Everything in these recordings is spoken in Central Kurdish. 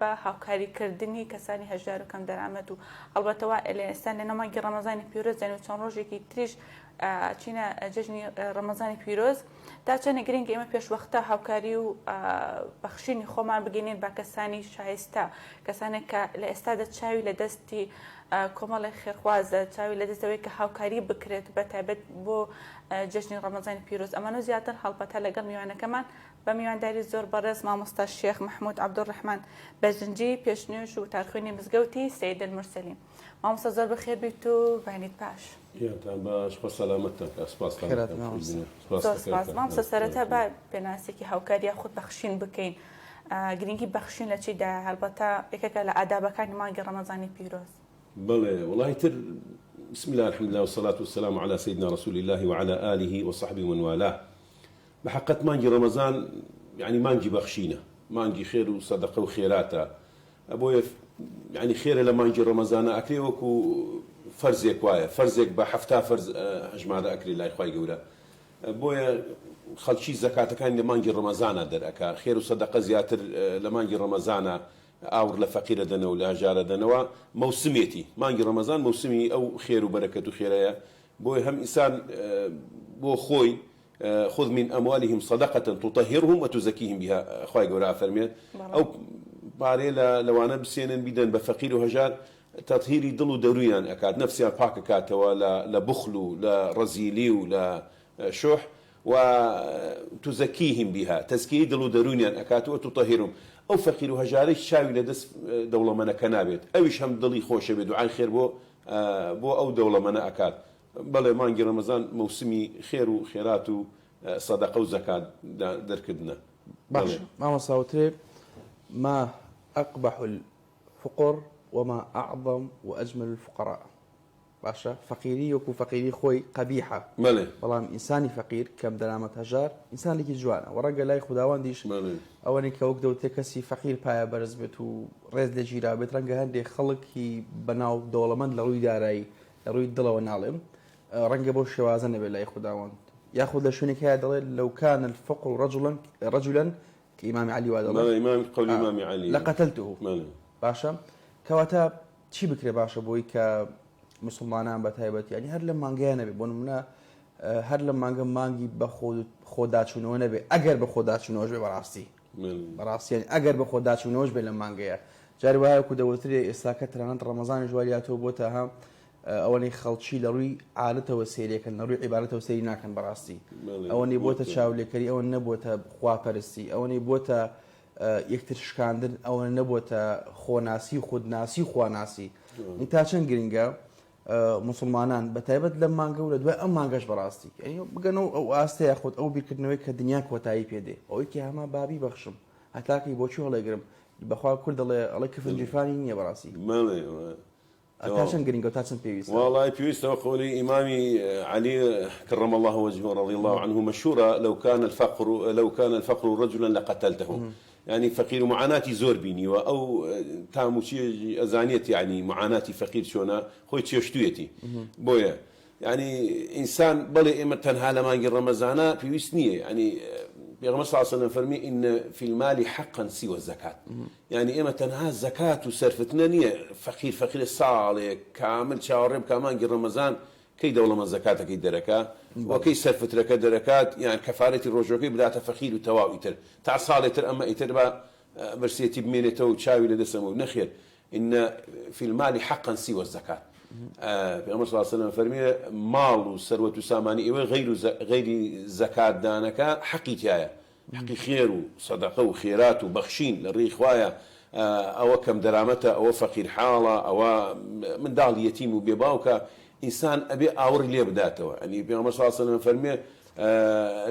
بە هاوکاری کردنی کەسانی هەژار و کەم دەرامەت و هەڵبەتە وا لە ئێستا لەناو مانگی ڕەمەزانی پیرۆز دێن و چەند ڕۆژێکی تریش چینە جەژنی ڕەمەزانی پیرۆز تا چەنە گرنگە ئێمە پێشوەختە هاوکاری و بەخشینی خۆمان بگەینین بە کەسانی شایستە، کەسانێک کە لە ئێستادا چاوی لە دەستی کۆمەڵێک خێرخوازە، چاوی لە دەست ئەوەیە کە هاوکاری بکرێت بە تایبەت بۆ جەژنی ڕەمەزانی پیرۆز. ئەمانە و زیاتر هەڵبەتە لەگەڵ میوانەکەمان بە میوانداری زۆر بەڕێز مامۆستا شێخ مەحمود عەبدولڕەحمان بەرزنجی پێشنوێژ و وتارخوێنی مزگەوتی سید المرسلین. مامۆستا زۆر بەخێر بیت و بەینیت باش. گیانتان باش خوا سەلامەتتان کا سپاستان خێرات دەکەم مامۆستا. سپاس زۆر سپاس دەکەم مامۆستا سەرەتا با پێناسێکی هاوکاری یاخود بەخشین بکەین گرنگی بەخشین لە چیدایە هەڵبەتە یەکێکە لە ئادابەکانی مانگی ڕەمەزانی پیرۆز. بەڵێ وەڵاهی تر بسم اللە الحمد لله والصلاة والسلام علی سیدنا رسول اللە وعلی آله وصحبه ومن والاه بە حەقەت مانگی ڕەمەزان یانی مانگی بەخشینە مانگی خێر و سەدەقە و خێراتە بۆیە یانی خێرە لە مانگی ڕەمەزانا ئەکرێ وەکو فەرزێک وایە فەرزێک بە حەفتا فەرز هەژمارە ئەکرێ لای خوای گەورە بۆیە خەڵکی زەکاتەکانی لە مانگی ڕەمەزانا دەرئەکا خێر و سەدەقە زیاتر لە مانگی ڕەمەزانا ئاوڕ لە فەقیرە دەنەوە لە هەژارە دەنەوە مەوسمێتی مانگی ڕەمەزان مەوسمی ئەو خێر و بەرەکەت و خێرەیە بۆیە هەم ئینسان بۆ خۆی خذ من اموالهم صدقە تطهرهم وتزکیهم بها خوای گەورە ئەفەرموێت ئەو پارەیە لە لەوانە بسێنن بیدەن بە فەقیر و هەژار تەطهیری دڵ و دەرویان ئەکات نەفسیان پاک ئەکاتەوە لە لە بوخل و لە ڕەزیلی و لە شح و تزکیهم بها تەزکیەی دڵ و دەروونیان ئەکات و تطهرهم ئەو فەقیر و هەژارەیش چاوی لە دەست دەوڵەمەنەکە نابێت ئەویش هەم دڵی خۆشەبێ دوعای خێر بۆ بۆ ئەو دەوڵەمەنە ئەکات بەڵێ مانگی ڕەمەزان مەوسمی خێر و خێرات و سەدەقە و زەکات دەرکردنە. باشە مامۆستا وترێ ما اقبح الفقر وما اعظم واجمل الفقراء باشە فەقیری وەکو فەقیری خۆی قەبیحە بەڵێ بەڵام ئینسانی فەقیر کەم دەرامەت هەژار ئینسانێکی جوانە وە ڕەنگە لای خوداوەندیش بەڵێ ئەوەنی کە وەک دەوترێ کەسی فەقیر پایە بەرز بێت و ڕێز لێ گیرا بێت ڕەنگە هەندێک خەڵکی بەناو دەوڵەمەند لە ڕووی دارایی لە ڕووی دڵەوە ناڵێم ڕەنگە بەو شێوازە نەبێت لای خوداوەند یاخود لە شوێنێک هەیە دەڵێت لو كان الفقر رجلا رجلا کە ئیمامی عەلی وا دەڵێت بەڵێ ئیمام قەولی ئیمامی عەلی لقتلته بەڵێ باشە کەواتە چی بکرێ باشە بۆی کە مسلمانان بە تایبەت یعنی هەر لە مانگەیە نەبێ بۆ نمونە هەر لە مانگە مانگی بە خۆداچوونەوە نەبێ ئەگەر بە خۆداچوونەوەش بێ بەڕاستی بەڕاستی یانی ئەگەر بە خۆداچوونەوەش بێ لەم مانگەیە جاری وایە وەکو دەوترێ ئێستاکە تەنانەت ڕەمەزانیش وای لاتەوە بۆتە ها ئەوەنەی خەڵکی لە ڕووی عادەتەوە سەیرێکن لە ڕووی عیبادەتەوە سەیری ناکەن بەڕاستی ئەوەنەی بۆتە چاولێکەری ئەوە نەبووەتە خواپەرستی ئەوەنەی بۆتە یەکتر شکاندن ئەوە نەبووەتە خۆناسی و خودناسی و خواناسی تا چەند گرنگە موسڵمانان بە تایبەت لەم مانگە و لە دوای ئەم مانگەش بەڕاستی یعنی بگەنەوە ئەو ئاستە یاخود ئەو بیرکردنەوەی کە دنیا کۆتایی پێ دێ ئەوەی کە هەما بابی بەخشم هەتاکەی بۆچی هەڵێگرم بەخوا کورد دەڵێ ئەڵێ کفن جیرفانی نییە بەڕاستی بەڵێ تا چەند گرنگە و تا چەند پێویستە وەڵای پێویستە قولی ئیمامی علی کرم الله وجهه رضی الله عنه مشهورە لو كان الفقر لو كان الفقر رجلا لقتلته یانی فەقیر معاناتی زۆر بینیوە ئەو تام و چێژی ئەزانێت یانی معاناتی فەقیر چۆنە خۆی چێشتویەتی بۆیە یانی ئینسان بەڵێ ئێمە تەنها لە مانگی ڕەمەزانە پێویست نییە یانی پێغەمبەر صلی الله علیه و سلم فەرمی ان فی المال حقا سوى الزکات یانی ئێمە تەنها زەکات و سەرفتنە نییە فەقیر فەقیرە ساڵێک کامل چاوەڕێ بکا مانگی ڕەمەزان کەی دەوڵەمەند زەکاتەکەی دەرەکا و کەی سەرفترەکە دەرەکات یان کەفارەتی ڕۆژوەکەی بداتە فەقیر و تەواو ئیتر تا ساڵێ تر ئەمە ئیتر با برسێتی بمێنێتەوە و چاوی لە دەست ئەمە نەخێر ان فی المال حقا سوى الزکات پێغەمبەر صلی الله علیه و سلم فەرمی ماڵ و سەروەت و سامانی ئێوە غەیر و غەیری زەکات دانەکە حەقی تیایە حەقی خێر و سەدەقە و خێرات و بەخشین لە ڕێی خوایە، ئەوە کەم دەرامەتە، ئەوە فەقیر حاڵە، ئەوە منداڵی یەتیم و بێ باوکە، ئینسان ئەبێ ئاوڕی لێ بداتەوە، یانی پێغەمبەر صلی اللە علیە وسلم فەرموێ،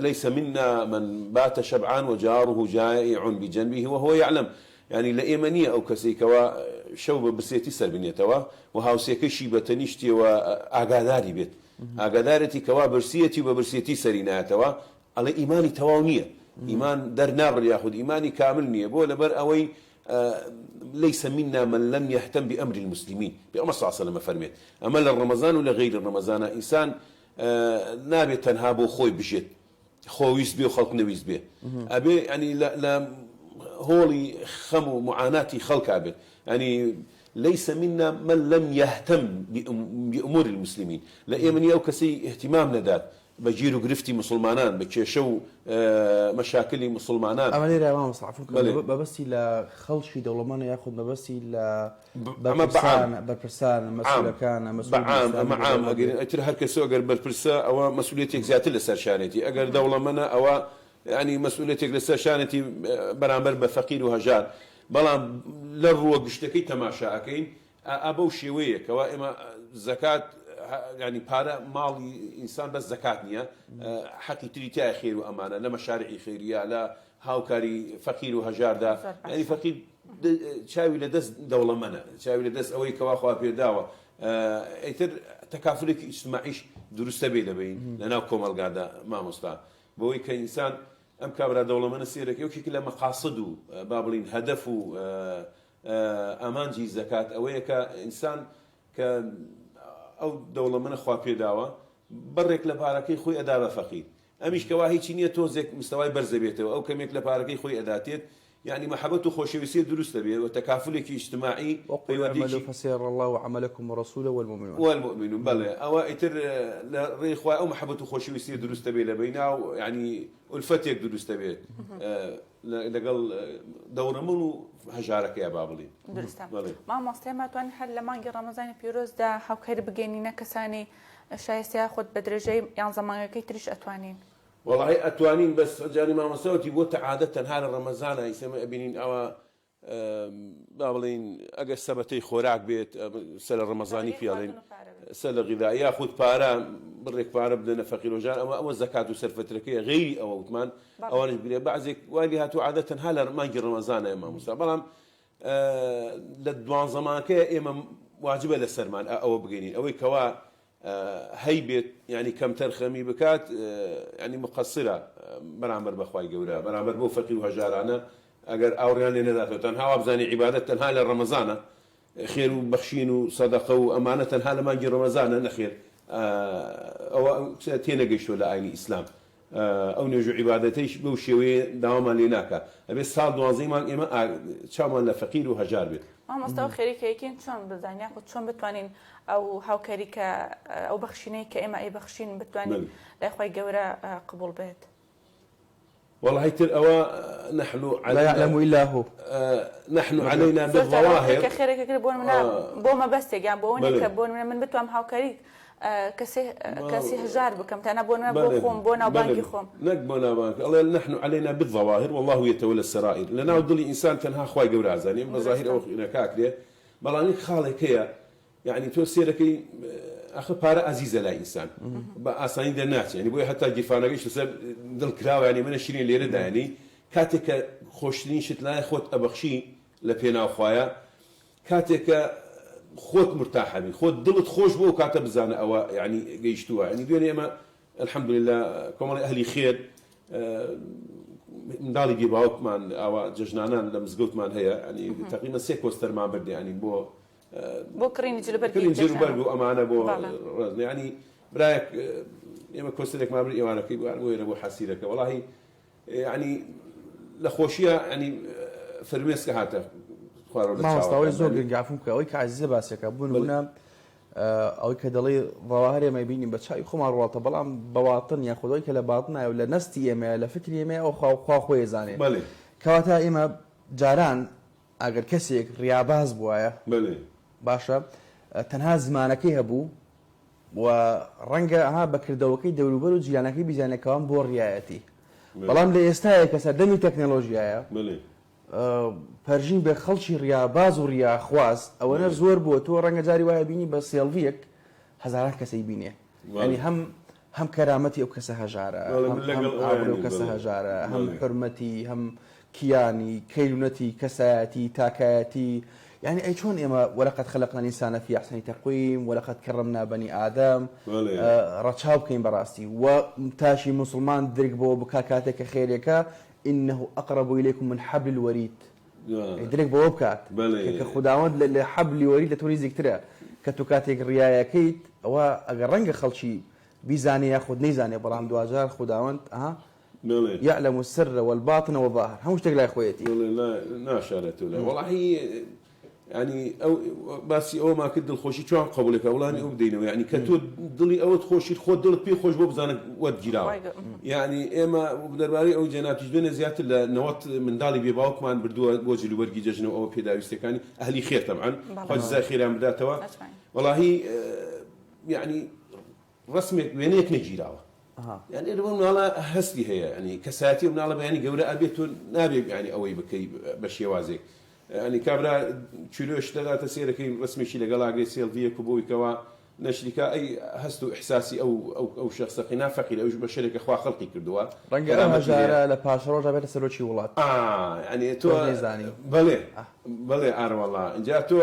لیس منا من بات شبعان وجاره جائع بجنبه وهو یعلم، یانی لە ئێمە نییە ئەو کەسەی کەوا شەو بە برسێتی سەر بنێتەوە و هاوسێکەشی بە تەنیشتیەوە ئاگاداری بێت، ئاگادارێتی کەوا برسیەتی و بە برسێتی سەری نایەتەوە، ئەڵێ ئیمانی تەواو نییە ئیمان دەرنابڕێ یاخود ئیمانی کامل نییە بۆ لەبەر ئەوەی ليس منا من لم يهتم بأمر المسلمين پێغەمبەر صلی الله علیه و سلم ئەفەرمێت ئەمە لە ڕەمەزان و لە غەیری ڕەمەزانە ئینسان نابێت تەنها بۆ خۆی بژێت خۆویست بێ و خەڵک نەویست بێ ئەبێ ینی لە لە. هۆڵی خەم و معاناتی خەڵکا بێت یانی ليس منا من لم يهتم بأمور المسلمين لە ئێمە نیە ئەو کەسەی ئیهتیمام نەدات بە گیر و گرفتی موسڵمانان بە کێشە و مەشاکلی موسڵمانان. ئەمە لێرە مامۆستا عەفوم کە بەڵێ. مەبەستی لە خەڵکی دەوڵەمەنە یاخود مەبەستی لە ئەمە بە عام بەرپرسانە بەرپرسانە عام مەسئولەکانە بە مەسئولی عام ئیسلامی ئەمە عام دەوڵەت ئەگەر بێت. ئیتر هەر کەسە ئەگەر بەرپرسە ئەوە مەسئولیەتێک زیاتر لەسەر شانێتی ئەگەر دەوڵەمەنە ئەوە یانی مەسئولیەتێک لەسەر شانێتی بەرامبەر بە فەقیر و هەژار بەڵام لە ڕووە گشتەکەی تەماشا ئەکەین ئا بەو شێوەیە کەوا ئێمە زەکات یانی پارە ماڵی ئینسان بەس زەکات نییە حەقی تری تایە خێر و ئەمانە لە مەشارعی خێریە لە هاوکاری فەقیر و هەژاردا یانی فەقیر چاوی لە دەست دەوڵەمەنە چاوی لە دەست ئەوەی کەوا خوا پێداوە ئیتر تەکافلێکی ئیجتماعیش دروستە بێ لەبین لەناو کۆمەڵگادا مامۆستا بەوەی کە ئینسان ئەم کابرا دەوڵەمەنە سێرەکە یەکێک لە مەقاصد و با بڵین هەدەف و ئامانجی زەکات ئەوەیە کە ئینسان کە ئەو دەوڵەمەنە خوا پێداوە بڕێک لە پارەکەی خۆی ئەدا بە فەقیر ئەمیش کەوا هیچی نییە تۆزێک مستەوای بەرز دەبێتەوە ئەو کەمێک لە پارەکەی خۆی ئەداتێت یعنی مەحەبەت و خۆشەویستی دروست دەبێت و تەکافلێکی ئیجتماعی وقل اعملوا پەیوەندیەکی فسيرى الله عملكم ورسوله والمؤمنون. والمؤمنون بەڵێ ئەوە ئیتر لە ڕێی خوای ئەو مەحەبەت و خۆشەویستیە دروست دەبێت لە بەینا و یعنی ئولفەتێک دروست دەبێت لەگەڵ دەوڵەمەند و هەژارەکەیا با بڵێین. دروستە بەڵێ. مامۆستا ئێمە ئەتوانین هەر لە مانگی ڕەمەزانی پیرۆزدا هاوکاری بگەینینە کەسانی شایستە یاخود بە درێژای یانزە مانگەکەی تریش ئەتوانین؟ وەڵاهی ئەتوانین بەس جاری مامۆستا وتی بۆتە عادەت تەنها لە ڕەمەزانا ئیسە ئێمە ئەبینین ئەوە با بڵێین ئەگەر سەبەتەی خۆراک بێت سەلە ڕەمەزانی سەبەتەی پێ ئەڵێن خواردن و پارە بێت. سەلە غذا یاخود پارە بڕێک پارە بدەنە فەقیر و ژار ئەوە ئەوە زەکات و سەرفەترەکەیە غەیری ئەوە وتمان بەڵێ. ئەوانیش بگرێ بەعزێک وای لێ هاتووە عادەت تەنها لە مانگی ڕەمەزانە مامۆستا بەڵام لە دوانزە مانگەکەیە ئێمە واجبە لەسەرمان ئەوە بگەینین ئەوەی کەوا هەیبێت یانی کەمتەرخەمی بکات یانی مقصرە بەرامبەر بە خوای گەورە بەرامبەر بەو فەقیر و هەژارانە ئەگەر ئاوڕیان لێ نەداتەوە تەنها وابزانێ عیبادەت تەنها لە ڕەمەزانە خێر و بەخشین و سەدەقە و ئەمانە تەنها لە مانگی ڕەمەزانە نەخێر ئەوە تێنەگەیشتووە لە ئاینی ئیسلام ئەو نوێژ و عیبادەتەیش بەو شێوەیە داوامان لێ ناکا ئەبێ ساڵ دوانزەی مانگ ئێمە چاومان لە فەقیر و هەژار بێت. مامۆستا ئەو خێرەی کە ئەیکەین چۆن بزانین یاخود چۆن بتوانین ئەو هاوکاری کە ئەو بەخشینەی کە ئێمە ئەیبەخشین بتوانین لای خوای گەورە قبوڵ بێت؟ وەڵاهی تر ئەوە نحن لا يعلم إلا هو نحن علينا زۆر جار ئەوە بالظواهر کە خێرێک ئەکرێت بۆ نمونە بۆ مەبەستێک یان بۆ ئەوە نیە بەڵێ کە بۆ نمونە من بتوانم هاوکاری کەسێ کەسی هەژار بکەم تەنها بۆ نمونە بۆ بەڵێ خۆم بۆ بەڵێ ناوبانگی خۆم. نەک بۆ ناوبانگ ئەڵێ نحن علينا بالظواهر والله يتولى السرائر لەناو دڵی ئینسان تەنها خوای گەورە ئەزانێ بە زاهیر دروستە. ئەوە خێرەکە ئەکرێ بەڵام یەک خاڵێک هەیە یەعنی تۆ سێرەکەی ئاخر پارە ئازیزە لای ئینسان بە ئاسانی دەرناچێ یانی بۆیە هەتا گیرفانەکەیش لەسەر دڵ کراوە یانی منە شیرین لێرە دایانی کاتێک کە خۆشترین شت لای خۆت ئەبەخشی لە پێناو خوایە کاتێک کە خۆت مرتاحەبی خۆت دڵت خۆش بوو ئەو کاتە بزانە ئەوە یعنی گەیشتووە یعنی دوێنێ ئێمە الحمدللە کۆمەڵی ئەهلی خێر منداڵی بێ باوکمان ئاوا جەژنانان لە مزگەوتمان هەیە ینی تقریبا سێ کۆستەرمان بردێ ینی بۆ بۆ کڕینی جلوبەرگی کڕین جەژنانە. جلوبەرگ و ئەمانە بۆ بەڵێ. ڕێزنە یعنی برایەک ئێمە کۆستەرێکمان برد ئێوارەکەی بوو بۆ ئێرە بۆ حەسیرەکە وەڵاهی یعنی لە خۆشیە یعنی فرمێسکە هاتە خوارەوە لە مامۆستا ئەوەی زۆر چاوەکانم. گرنگە عەفوم بکە ئەوەی کە عەزیزە باسێکە بۆ نمونە ئەوەی کە دەڵێی ظواهر ئێمە بینین بە چاوی خۆمان ڕواڵتە بەڵام بە واتن یاخود ئەوەی کە لە باتنایە و لە نەستی ئێمەیە لە فکری ئێمەیە ئەو خوا خوا خۆی ئەزانێ بەڵێ. کەواتە ئێمە جاران ئەگەر کەسێک ڕیاباز بوایە بەلێ. باشە تەنها زمانەکەی هەبوو و ڕەنگە ها بە کردەوەکەی دەوروبەر و جیرانەکەی بیزانێت کەوان بۆ ڕیایەتی بەڵام لە ئێستاە کە سەردەمی تەکنەلۆژیایە پەرژین بێ خەڵکی ڕیاباز و ڕیاخواز ئەوەنە زۆر بووە تۆ ڕەنگە جاری وایە بینی بە سێڵڤیەک هەزاران کەسەی بینێ یانی هەم هەم کەرامەتی ئەو کەسە هەژارە هەم ئابڕوی ئەو کەسە هەژارە هەم حورمەتی هەم کیانی کەیلونەتی کەسایەتی تاکایەتی یانی ئەی چۆن ئێمە ولقد خلقنا الانسان في احسن تقویم ولقد کرمنا بنی آدم ڕەچاو بکەین بەڕاستی و تاشی موسڵمان درک بەوە بکا کاتێک کە خێرێکە انه اقرب الیکم من حبل الورید درک بەوە بکات کە خوداوەند لە حەبلی وەرید لە تۆ نزیکترە کە تۆ کاتێک ڕیایەکەیت ئەوە ئەگەر ڕەنگە خەڵکی بیزانێ یاخود نەیزانێ بەڵام دواجار خوداوەند ئەها. بەڵێ. یعلم السر والباطن والظاهر هەموو شتێک لای خۆیەتی. بەڵێ لا ناشارێتەوە لای وەڵاهی یانی ئەو باسی ئەوەمان کرد دڵخۆشی چۆن قبوڵێکە وڵامی ئەو بدەینەوە یانی کە تۆ دڵی ئەوەت خۆشیت خۆت دڵت پێ خۆش بۆ بزانە وەرگیراوە یانی ئێمە دەربارەی ئەو جەنابتیش دوێنێ زیاتر لە 90 منداڵی بێ باوکمان بردووە بۆ جلوبەرگی جەژن و ئەوە پێداویستیەکانی ئەهلی خێر تەبعەن خوا جزای خێریان بداتەوە وەڵاهی یانی ڕەسمێک وێنەیەک نەگیراوە یانی ئەو مناڵە هەستی هەیە ینی کەسایەتی ئەو مناڵە بەیانی گەورە ئەبێت تۆ نابێ ینی ئەوەی بکەی بە شێوازێک ینی کابرا کیلۆش دەداتە سێرەکەی ڕسمێکی لەگەڵ ئاگرێ سێڵڤیەک و بۆی کەوا نەشریکا ئەی هەست و ئیحساسی ئەو ئەو ئەو شەخسە قینا فەقیر ئەوش بەشەرێکە خوا خەڵقی کردووە ڕەنگە ئەو هەژارە لە پاشەڕۆژا بێتە سەرۆکی وڵات ئا یعنی تۆ نەیزانی بەڵێ بەڵێ ئارەوەڵا ئینجا تۆ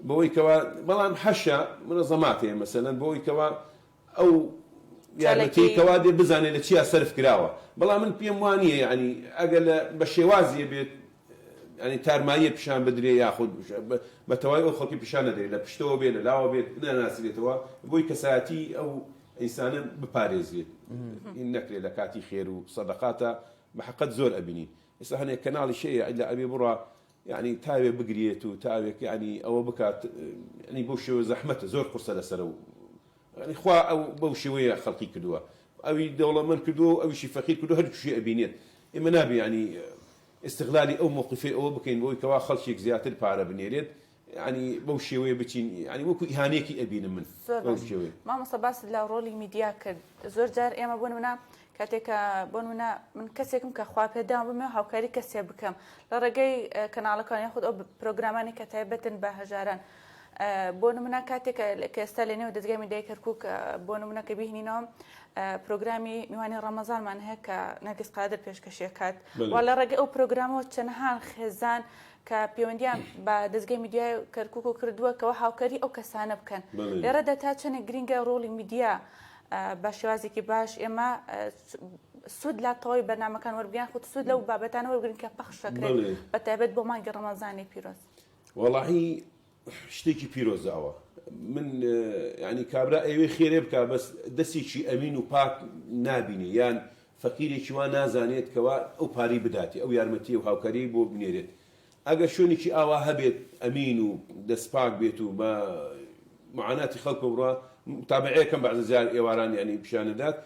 بەوەی کەوا بەڵام حەشا منەزەمات هەیە مەسەلەن بەوەی کەوا ئەو یارمەتیەی کەوا دێ بزانێ لە چیا سەرف کراوە بەڵام من پێم وا نییە یعنی ئەگەر لە بە شێوازیە بێت یعنی تارماییە پیشان بدرێ یاخود بە تەواوی ئەو خەڵکی پیشان نەدرێ لە پشتەوە بێ لە لاوە بێت ناناسرێتەوە بۆی کەسایەتی ئەو ئینسانە بپارێزرێت نەکرێت لە کاتی خێر و سەدەقاتە بە حەقەت زۆر ئەبینین ئێستا هەنێک کەناڵیش هەیە ئیلا ئەبێ بڕا یەعنی تاوێ بگریێت و تاوێک یەعنی ئەوە بکات یەعنی بەو شێوە زەحمەتە زۆر قورسە لەسەر و یەعنی خوا ئەو بەو شێوەیە خەڵقی کردووە ئەوی دەوڵەمەند کردووە و ئەویشی فەقیر کردووە هەردووکیشی ئەبینێت ئێمە نابێ یەعنی ئیستغلالی ئەو مەوقفەی ئەوە بکەین بۆی کەوا خەڵکێک زیاتر پارە بنێرێت یەعنی بەو شێوەیە بچین یەعنی وەکو ئیهانەیەکی ئەبینم من زۆر بەو باش شێوەیە. مامۆستا باست لە ڕۆڵی میدیا کرد زۆر جار ئێمە بۆ نمونە کاتێک کە بۆ نمونە من کەسێکم کە خوا پێداوم بمێ هاوکاری کەسێ بکەم لە ڕێگەی کەناڵەکان یاخود ئەو پرۆگرامانی کە تایبەتن بە هەژاران بۆ نمونە کاتێک کە ئێستا لە نێو دەزگای میدیای کەرکک بۆ نمونە کە بیهنینەوە پرۆگرامی میوانی ڕەمەزانمان هەیە کە نەرگس قادر پێشکەشیەکات و لە ڕێگەی ئەو پرۆگرامەوە چەندەها خێزان کە پەیوەندیان بە دەزگای میدیای کەرکک و کردووە کەەوە هاوکاری ئەو کەسانە بکەن لێرەدا تا چەندێک گرنگە ڕۆڵی میدیا بە شێوازێکی باش ئێمە سوود لە تەواوی بەرنامەکان وەربگرین خود سوود لەو بابەتانە وەربگرین کە پەخش دەکرێت بە تایبەت بۆ مانگی ڕەمەزانی پیرۆز. وەڵاهی شتێکی پیرۆزە ئەوە من یعنی کابرا ئەوێ خێرێ بکا بەس دەستێکی ئەمین و پاک نابینێ یان فەقیرێکی وا نازانێت کەوا ئەو پارەی بداتێ ئەو یارمەتیە و هاوکاریەی بۆ بنێرێت ئەگەر شوێنێکی ئاوا هەبێت ئەمین و دەست پاک بێت و بە معاناتی خەڵک بڕوا متابعەیەکەم بەعزە جار ئێواران یعنی پیشان ئەدات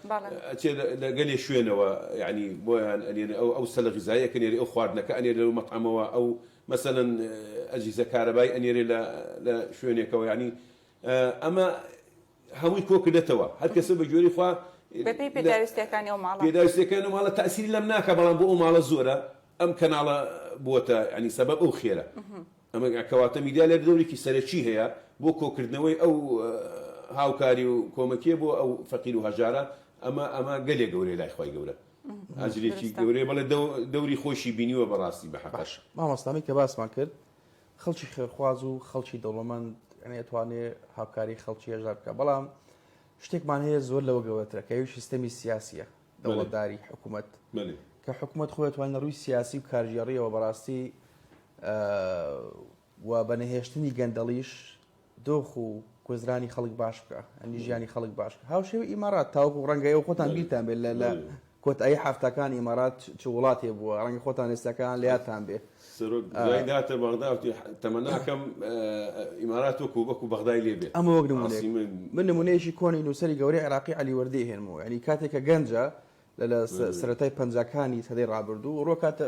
ئەچێ لە گەلێ شوێنەوە یعنی بۆیان ئەنێرێ ئەو ئەو سەلە غیزاییەکە نێرێ ئەو خواردنەکە ئەنێرێ لەو مەتعەمەوە ئەو مەسەلەن ئەجهیزە کارەبای ئەنێرێ لە لە شوێنێکەوە یعنی ئەمە هەمووی کۆ کردەتەوە هەر کەسە بە گوێری خوا بەپێی پێداویستیەکانی ئەو ماڵە. پێداویستیەکانی ئەو ماڵە تەئسیری لەم ناکا بەڵام بۆ ئەو ماڵە زۆرە ئەم کەناڵە بووەتە یانی سەبەب ئەو خێرە ئەمە کەواتە میدیا لێرە دەورێکی سەرەکی هەیە بۆ کۆکردنەوەی ئەو هاوکاری و کۆمەکیە بۆ ئەو فەقیر و هەژارە ئەمە ئەمە گەلێ گەورەیە لای خوای گەورە ئەجرێکی گەورەیە بەڵێ دەوری خۆشی بینیوە بەڕاستی بە حەقەش. مامۆستا ئەمەی کە باسمان کرد خەڵکی خێرخواز و خەڵکی دەوڵەمەند یعنی ئەتوانێ هاوکاری خەڵکی هەژار بکە بەڵام شتێکمان هەیە زۆر لەوە گەورەترە کە ئەویش سیستەمی سیاسیە دەوڵەتداری حکوومەت کە حکوومەت خۆی توانێت لە ڕووی سیاسی و کارگێڕیەوە بەڕاستی و بە نەهێشتنی گەندەڵیش دۆخ و گوزرانی خەڵک باش بکە ئەنی ژیانی خەڵک باش بکە هاوشێوەی ئیمارات تاوەکو ڕەنگە ئێوە خۆتان بیرتان بێت لە لە کۆتایی حەفتاکان ئیمارات چ وڵاتێ بووە ڕەنگە خۆتان ئێستاکان لە یادتان بێ سەرۆک دوای هاتە بەغدا وتی تەمەناکەم ئیمارات وەکو وەکو بەغدای لێ بێت ئەمە وەک نمونەیەک من نمونەیەکی کۆنی نووسەری گەورەی عێراقی عەلی وەردی ئەهێنمەوە یعنی کاتێک کە گەنجە لە لە سەرەتای پەنجاکانی سەدەی ڕابردوو ڕۆکاتە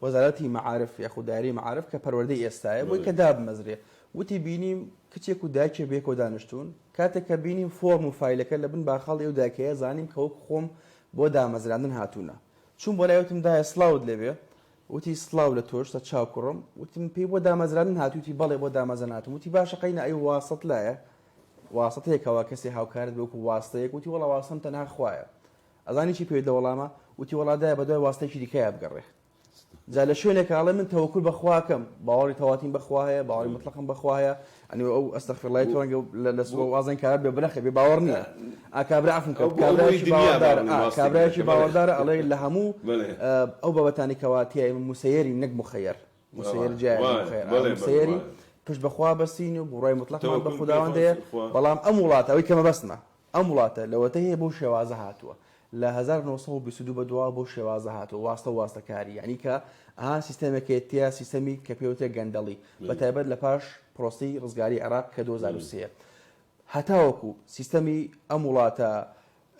وەزارەتی مەعارف یاخود دایرەی مەعارف کە پەروەردەی ئێستایە بۆی کە دابمەزرێ وتی بینیم کچێک و دایکێ بەیەکەوە دانیشتوون کاتێک کە بینیم فۆرم و فایلەکە لە بن باخەڵی ئەو دایکەیە زانیم کە وەک خۆم بۆ دامەزراندن هاتوونە چووم بۆ لای وتم دایە سڵاوت لێبێ وتی سڵاو لە تۆش سەر چاو کوڕم وتم پێی بۆ دامەزراندن هاتووی وتی بەڵێ بۆ دامەزراندن هاتووم وتی باشە قەینا ئەی واسەت لایە واسەتەیەکەوە کەسێ هاوکارت بێ وەکو واستەیەک وتی وەڵا واستەم تەنها خوایە ئەزانی چی پێویت لە وەڵامە؟ وتی وەڵا دایە بەدوای واستەیەکی دیکەیا بگەڕێ. جا لە شوێنێکا ئەڵێ من تەوەکول بە خوا ئەکەم، باوەڕی تەواتیم بە خوا هەیە، باوەڕی موتڵەقم بە خوا هەیە، یانی ئەو ئەستەغفیرڵای تۆ ڕەنگە لە سوە وازن کارە بێ بنەخێ بێ باوەڕ نییە. ئا کابرا عەفوم کە کابرایەکی باوەڕدارە، ئا کابرایەکی باوەڕدارە ئەڵێ لە هەموو ئەو بابەتانی کەوا تیای ئێمە موسەیەرین نەک موخەیەر. موسەیەر جیایە لە موخەیەر. ئا موسەیەرین پشت بە خوا بەستین و بڕوای موتڵەقمان بە خوداوەند هەیە، بەڵام ئەم وڵاتە ئەوەی کە مەبەستمە ئەم وڵاتە لەوەتەی هەیە بەو شێوازە هاتووە. لە 1922 بە دواوە بەو شێوازە هاتووە واستە و واستەکاری یعنی کە ئەها سیستەمێکێ تیا سیستەمی کە پێوترێ گەندەڵی بە تایبەت لە پاش پرۆسەی ڕزگاری عێراق کە 2003 هەتاوەکو سیستەمی ئەم وڵاتە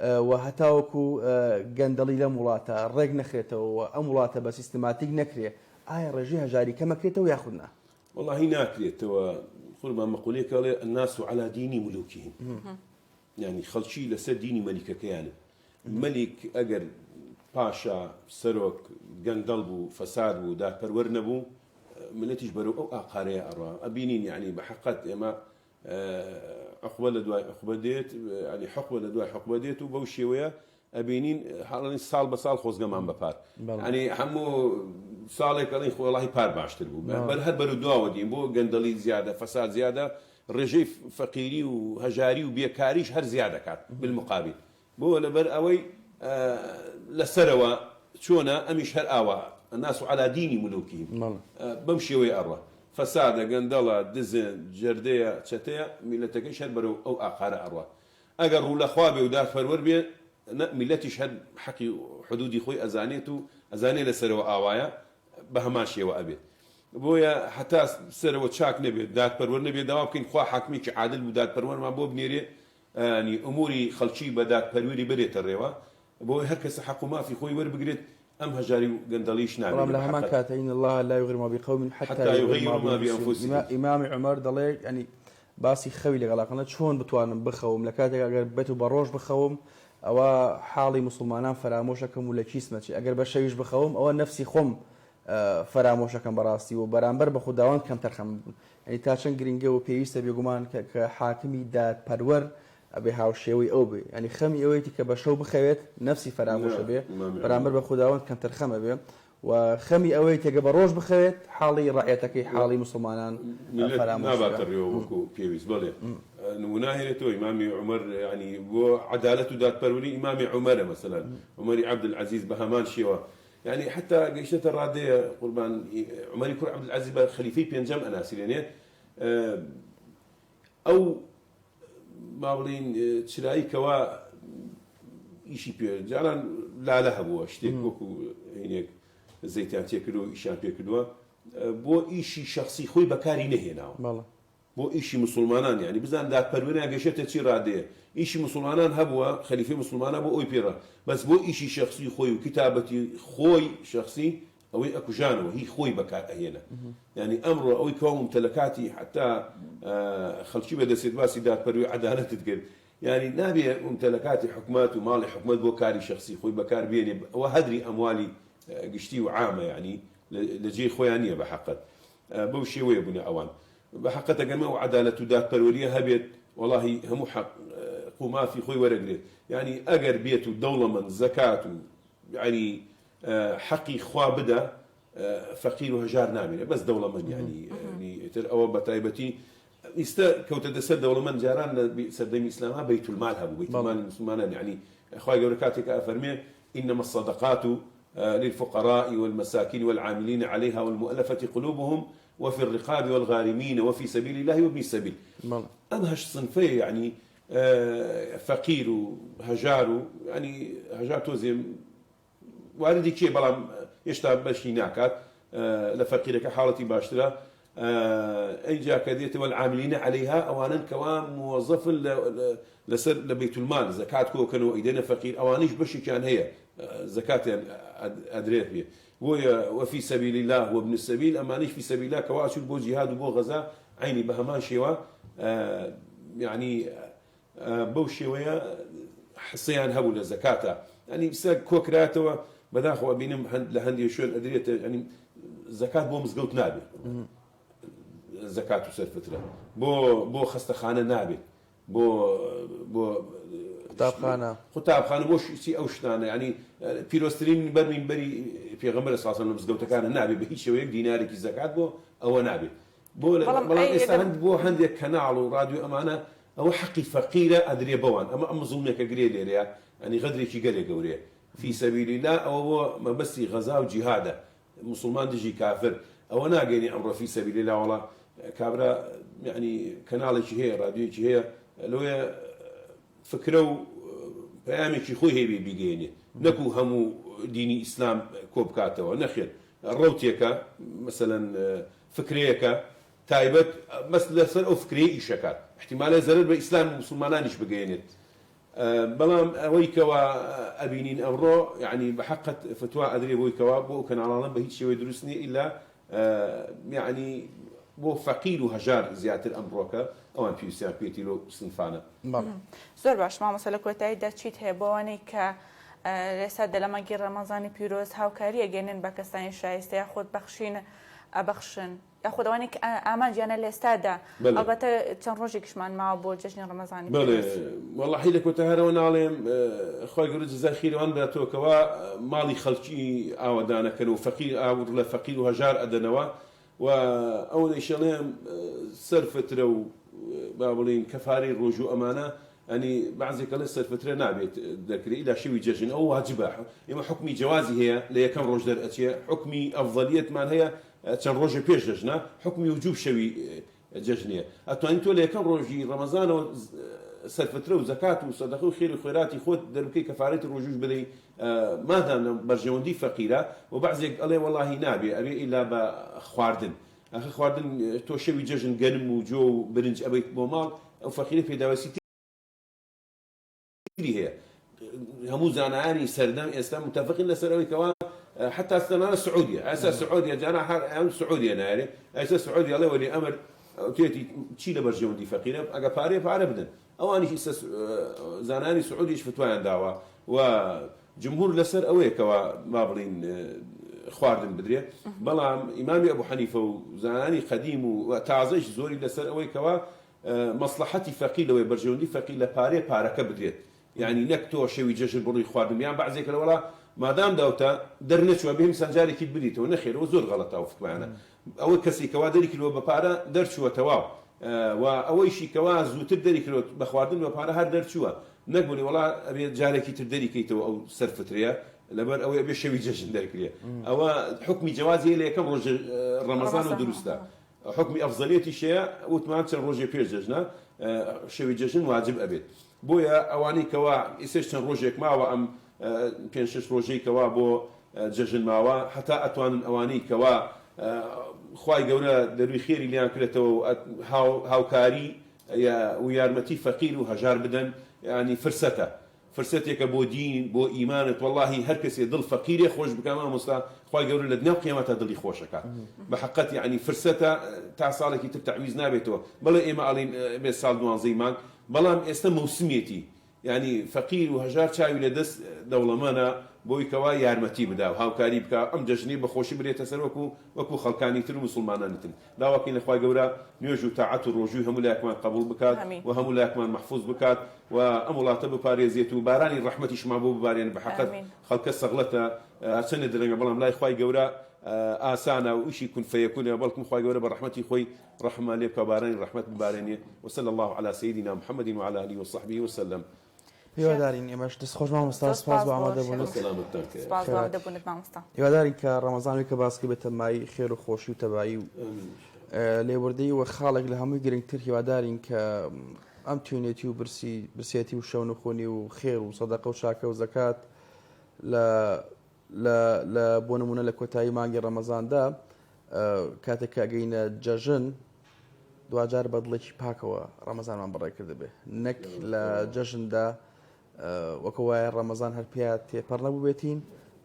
و هەتاوەکو گەندەڵی لەم وڵاتە ڕێک نەخرێتەوە و ئەم وڵاتە بە سیستماتیک نەکرێ ئایا ڕێژەی هەژاری کەمەکرێتەوە یاخود نا؟ وەڵاهی ناکرێتەوە قوربان مەقولەیەک ئەڵێ الناس علی دین ملوکهم یانی خەڵکی لەسەر دینی مەلیکەکەیانن مەلیک ئەگەر پاشا سەرۆک گەندەڵ بوو فەساد بوو دادپەروەر نەبوو ملەتیش بەرەو ئەو ئاقارەیە ئەڕا ئەبینین یعنی بە حەقەت ئێمە عقبە لە دوای عقبە دێت ینی حقبە لە دوای حقبە دێت و بەو شێوەیە ئەبینین هەڵێن ساڵ بە ساڵ خۆزگەمان بە پار ینی هەموو ساڵێک ئەڵێن خۆ وەڵاهی پار باشتر بوو بەر هەر بەرو دواوە دین بۆ گەندەڵی زیادە فەساد زیادە ڕێژەی فەقیری و هەژاری و بێکاریش هەر زیادەکات بالمقابل بۆ لەبەر ئەوەی لەسەرەوە چۆنە ئەمیش هەر ئاوا الناس على دین ملوکهم بەم شێوەیە ئەڕوا فەسادە گەندەڵە دزن جەردەیە چەتەیە میلەتەکەیش هەر بەرەو ئەو ئاقارە ئەڕوا ئەگەر ڕوو لە خوا بێ و دادپەروەر بێ نە میللەتیش هەر حەقی حدودی خۆی ئەزانێت و ئەزانێ لە سەرەوە ئاوایە بە هەمان شێوە ئەبێت بۆیە هەتا سەرەوە چاک نەبێت دادپەروەر نەبێت داوا بکەین خوا حاکمێکی عادل و دادپەروەرمان بۆ بنێرێ ینی ئوموری خەڵکی بە دادپەروەری بەرێتە ڕێوە بۆی هەر کەسە حەق و مافی خۆی وەربگرێت ئەم هەژاری و گەندەڵیش بەڵام نامێنێ لە بە هەمان حەقت. کاتە ان اللە لا یغیر ما بقوم حتی حتی یغیروا یغیروا ما ما بانفسهم بانفسهم. ئیمامی عومەر دەڵێ یانی باسی خەوی لەگەڵ ئەکەن چۆن بتوانم بخەوم لە کاتێک ئەگەر بێت و بە ڕۆژ بخەوم ئەوە حاڵی موسڵمانان فەرامۆشەکەم و لە کیسمە چی ئەگەر بە شەویش بخەوم ئەوە نەفسی خۆم فەرامۆشەکەم بەڕاستی و بەرامبەر بە خوداوەند کەمتەرخەم یانی تا چەند گرنگە و پێویستە بێگومان کە کە حاکمی دادپەروەر ئەبێ هاوشێوەی ئەو بێ یانی خەمی ئەوەیەتی کە بە شەو بخەوێت نەفسی فەرامۆش ئەبێ بەرامبەر بە خوداوەند کەمتەرخەم ئەبێ و خەمی ئەوەیەتی گە بە ڕۆژ بخەوێت حاڵی ڕەعیەتەکەی حاڵی موسڵمانان میللەت فەرامۆش ناباتە بکا. ڕێوە وەکو پێویست بەڵێ نمونە هێنێتەوە ئیمامی عومەر یانی بۆ عەدالەت و دادپەروەری ئیمامی عومەرە مەسەلەن عومەری عەبدولعەزیز بە هەمان شێوە یانی حەتا گەیشتەتە ڕادەیە قوربان عومەری کوڕ عەبدولعەزیز بە خەلیفەی پێنجەم ئەناسرێنێ ئەو با بڵێین چرایی کەوا ئیشی پێ جاران لالە هەبووە شتێک وەکو هینێک زەیتیان تێکردو و ئیشیان پێکردووە بۆ ئیشی شخصی خۆی بەکاری نەهێناوە بۆ ئیشی مسلمانان یعنی بزان دادپەروەریان گەشێتە چی ڕادەیە ئیشی مسلمانان هەبووە خەلیفەی مسلمانان بۆ ئەوی پێڕە بەس بۆ ئیشی شخصی خۆی و کتابەتی خۆی شخصی ئەوەی ئەکوژانەوە هی خۆی بەکار ئەهێنا یانی ئەمڕۆ ئەوەی کەوا مومتەلەکاتی حەتا خەڵکی بەدەستێت باسی دادپەروی عەدالەتت کرد یانی نابێ مومتەلەکاتی حکومەت و ماڵی حکومەت بۆ کاری شەخسی خۆی بەکار بێنێ ئەوە هەدری ئەموالی گشتی و عامە یانی لە جێی خۆیان نییە بە حەقەت بەو شێوەیە بوونە ئەوان بە حەقەت ئەگەر ئەو عەدالەت و دادپەروەریە هەبێت وەڵاهی هەموو حەق و مافی خۆی وەرەگرێت یانی ئەگەر بێت و دەوڵەمەند زەکات و یانی حەقی خوا بدە فەقیر و هەژار نامێنێ بەس دەوڵەمەند یانی ئیتر ئەوە بە تایبەتی ئیستا کەوتە دەسەر دەوڵەمەند جاران لە سەردەمی ئیسلاما بەیتولمال هەبوو بەیتولمالی مسلمانان یعنی خوای گەورە کاتێک کە ئەفەرمێ إنما الصدقات للفقراء والمساكين والعاملين عليها والمؤلفة قلوبهم وفي الرقاب والغارمين وفي سبيل الله وابن السبيل ئەم هەشت صنفەیە یعنی فەقیر و هەژار و یعنی هەژار تۆزێ واردی کێ بەڵام هێشتا بەشی ناکات لە فەقیرەکە حاڵەتی باشترە ئەیجا کە دێتەوە العاملین علیها ئەوانەن کەوا موەزەفن لەسەر لە بەیت المال زەکات کۆکەنەوە ئیدەنە فەقیر ئەوانیش بەشێکیان هەیە زەکاتیان ئەدرێت پێ بۆیە وفی سبیل الله وابن السبیل ئەمانیش فی سبیل الله کەوا چوون بۆ جیهاد و بۆ غەزا عینی بە هەمان شێوە یعنی بەو شێوەیە حسەیان هەبوو لە زەکاتا یانی ئیستا کۆکراتەوە بەداخەوە ئەبینم هەند لە هەندێ شوێن ئەدرێتە یانی زەکات بۆ مزگەوت نابێت زەکات و سەرفترە بۆ بۆ خەستەخانە نابێت بۆ بۆ قوتابخانە قوتابخانە بۆ شتی ئەو شتانە ینی پیرۆزترین بەر مینبەری پێغەمبەر ساسان لە مزگەوتەکانە نابێت بە هیچ شێوەیەک دینارێکی زەکات بۆ ئەوە نابێت بۆ بەڵام بەڵام ئەی ئێستا ئەگەر هەند بۆ هەندێک کەناڵ و ڕادیۆ ئەمانە ئەوە حەقی فەقیرە ئەدرێ بەوان ئەمە ئەم زوڵمێکە گرێ لێرەیە ئەنی غەدرێکی گەلێ گەورەیە فی سەبیل اللە ئەوە بۆ مەبەستی غەزا و جیهادە موسڵمان دژی کافر ئەوە ناگەینێ ئەمڕۆ فی سەبیل اللە وەڵا کابرا یعنی کەناڵێکی هەیە ڕادیۆیەکی هەیە لۆیە فکرە و. پەیامێکی خۆی هەیبێ بیگەیەنێ نەکو هەموو دینی ئیسلام کۆبکاتەوە نەخێر ڕەوتێکە مەسەلەن فکرەیەکە تایبەت بەس لەسەر ئەو فکرەیە ئیشەکات احتیمالە زەرەر بە ئیسلام و موسڵمانانیش بگەیەنێت بەڵام ئەوەی کەوا ئەبینین ئەمڕۆ یەعنی بە حەقت فتوا ئەدرێ بۆی کەوا بۆ ئەو کەناڵانە بە هیچ شێوەی دروست نیە ئیلا یەعنی بۆ فەقیر و هەژار زیاتر ئەمڕۆکە ئەوان پێویستیان پێیەتی لەو سنفانە. بەڵێ. زۆر باش مامۆستا لە کۆتاییدا چیت هەیە بۆ ئەوانەی کە لە ئێستادا لە مانگی ڕەمەزانی پیرۆز هاوکاری ئەگەێنن بە کەسانی شایستە یاخود بەخشین ئەبەخشن؟ یاخود ئەوانەی کە ئامانجیانە لە ئێستادا بەلێ. ئەڵبەتە چەند ڕۆژێکیشمان ماوە بۆ جەژنی ڕەمەزانی بەڵێ پیرۆز. وەڵاهی لە کۆتا هەرەوە ناڵێم خوای گەورە جەزای خێری ئەوان بداتەوە کەوا ماڵی خەڵکی ئاوەدانەکەن و فەقیر ئاوڕ لە فەقیر و هەژار ئەدەنەوە و ئەوەنەیش ئەڵێم سەر فترە و با بڵێین کەفارەی ڕۆژوو ئەمانە ئەنی بەعزێک ئەڵێ سەرفترە نابێت دەرکرێ ئیلا شەوی جەژن ئەوە واجبە ئێمە حوکمی جەوازی هەیە لە یەکەم ڕۆژ دەرئەچێ حوکمی ئەفضەلیەتمان هەیە چەند ڕۆژێ پێش جەژنە حوکمی وجوب شەوی جەژنەیە ئەتوانی تۆ لە یەکەم ڕۆژی ڕەمەزانەوە سەرفترە و زەکات و سەدەقە و خێر و خێراتی خۆت دەربکەی کەفارەتی ڕۆژوش بدەی مادام لە بەرژەوەندی فەقیرە و بەعزێک ئەڵێ وەڵاهی نابێ ئەبێ ئیلا بە خواردن ئاخر خواردن تۆ شەوی جەژن گەنم و جۆ و برنج ئەبەیت بۆ ماڵ ئەو فەقیرە پێداویستی تری هەیە هەموو زانایانی سەردەم ئێستا متفقین لەسەر ئەوەی کەوا حتا تەنانەت سعودیە ئێستا سعودیە جانا هەر ئەم سعودیە نایەرێ ئێستا سعودیە ئەڵێ وەلی ئەمر توێتی چی لە بەرژەوەندی فەقیرە ئەگە پارەیە پارە بدەن ئەوانیش ئیستا زانایانی سعودیش فتوایان داوە و جمهور لەسەر ئەوەیە کەوا با بڵین خواردن بدرێ بەڵام ئیمامی ئەبو حەنیفە و زانانی قەدیم و تازەش زۆری لەسەر ئەوەی کەوا مەسڵەحەتی فەقیر لەوەیە بەرژەوەندی فەقیر لە پارەیە پارەکە بدرێت یانی نەک تۆ شەوی جەژن بڕۆی خواردن یان بەعزێک لە وەڵا مادام داوتە دەرنەچوە بێ هیمسان جارێکیت بدیتەوە نەخێر ئەوە زۆر غەڵەتە ئەو فتوایانە ئەوە کەسی کەوا دەری کردوە بە پارە دەرچوە تەواو و ئەوەیشی کەوا زووتر دەری کردوە بە خواردن بە پارە هەر دەرچوە نەک بڵێ وەڵا ئەبێ جارێکی تر دەری کەیتەوە ئەو سەر فترەیە لەبەر ئەوەی ئەبێ شەوی جەژن دەرکرێ ئەوە حوکمی جەوازی هەیە لە یەکەم ڕۆژ ڕەمەزان و دروستە حوکمی ئەفزەلیەتیش هەیە وتمان چەند ڕۆژێ پێش جەژنە شەوی جەژن واجب ئەبێت بۆیە ئەوانەی کەوا ئیسەش چەند ڕۆژێک ماوە ئەم پێنج شەش ڕۆژەی کەوا بۆ جەژن ماوە هەتا ئەتوانن ئەوانەی کەوا خوای گەورە دەروی خێری لیان کرێتەوە و هاوکاری و یارمەتی فەقیر و هەژار بدەن یانی فرسەتە فرسەتێکە بۆ دین بۆ ئیمانت وەڵاهی هەر کەسێ دڵ فەقیرێ خۆش بکا مامۆستا خوای گەورە لە دنیاو قیامەتا دڵی خۆش ئەکات بە حەقەت یەعنی فرسەتە تا ساڵێکی تر تەعویز نابێتەوە بەڵێ ئێمە ئەڵێین بێ ساڵ دوانزەی مانگ بەڵام ئێستا مەوسمیەتی یەعنی فەقیر و هەژار چاوی لە دەست دەوڵەمەنە بۆی کەوا یارمەتی بدا و هاوکاری بکا ئەم جەژنەی بە خۆشی برێتە سەر وەکو وەکو خەڵکانی تر و موسڵمانانی تر داوا کەین لە خوای گەورە نوێژ و تاعەت و ڕۆژووی هەموو لایەکمان قەبوڵ بکات آمین. و هەموو لایەکمان مەحفوز بکات و ئەم وڵاتە بپارێزێت و بارانی ڕەحمەتیشمان بۆ ببارێنێت بەحەقەت آمین. خەڵکە سەغڵەتە هەرچەندێ درەنگە بەڵام لای خوای گەورە ئاسانە و ئیشی کون فەیەکونە بەڵکم خوای گەورە بە ڕەحمەتی خۆی ڕەحممان لێ بکا بارانی ڕەحمەت ببارێنێ وصلی اللە علی سیدنا محمد وعلی آله وصحبه وسلم. هیوادارین ئێمەش دەست خۆش مامۆستا زۆر سپاس سپاس بۆ بۆ ئامادەبوونت. شێخ سەلامەتتان کە. سپاس بۆ خێرات. ئامادەبوونت مامۆستا. هیوادارین کە ڕەمەزان وەک کە باس کرد بێتە مایەی خێر و خۆشی و تەبایی و آمین ان شاء اللە. لێبوردەیی و خاڵێک لە هەمووی گرنگتر هیوادارین کە ئەم توێنێتی و برسی برسێتی و شەونخونی و خێر و سەدەقە و چاکە و زەکات لە لە لە بۆ نمونە لە کۆتایی مانگی ڕەمەزاندا کاتێک کە ئەگەینە جەژن دواجار بە دڵێکی پاکەوە ڕەمەزانمان بەڕێ کردبێ نەک لە جەژندا وەکو وایە ڕەمەزان هەر پیا تێپەڕ نەبووبێتین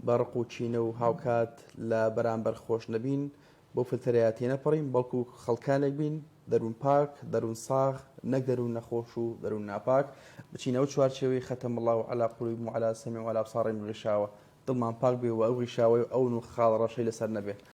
بە ڕق و چینە و هاوکات لە بەرامبەر خۆش نەبین بۆ فلتەرەیا تێنەپەڕین بەڵکو خەڵکانێک بین دەروون پاک دەروون ساغ نەک دەروون نەخۆش و دەروون ناپاک بچینە ئەو چوارچێوەی ختم اللە علی قلوبهم وعلی سمعهم وعلی ابصارهم غشاوە دڵمان پاک بێ و ئەو غیشاوەی و ئەو نوخ خاڵە ڕەشەی لەسەر نەبێ.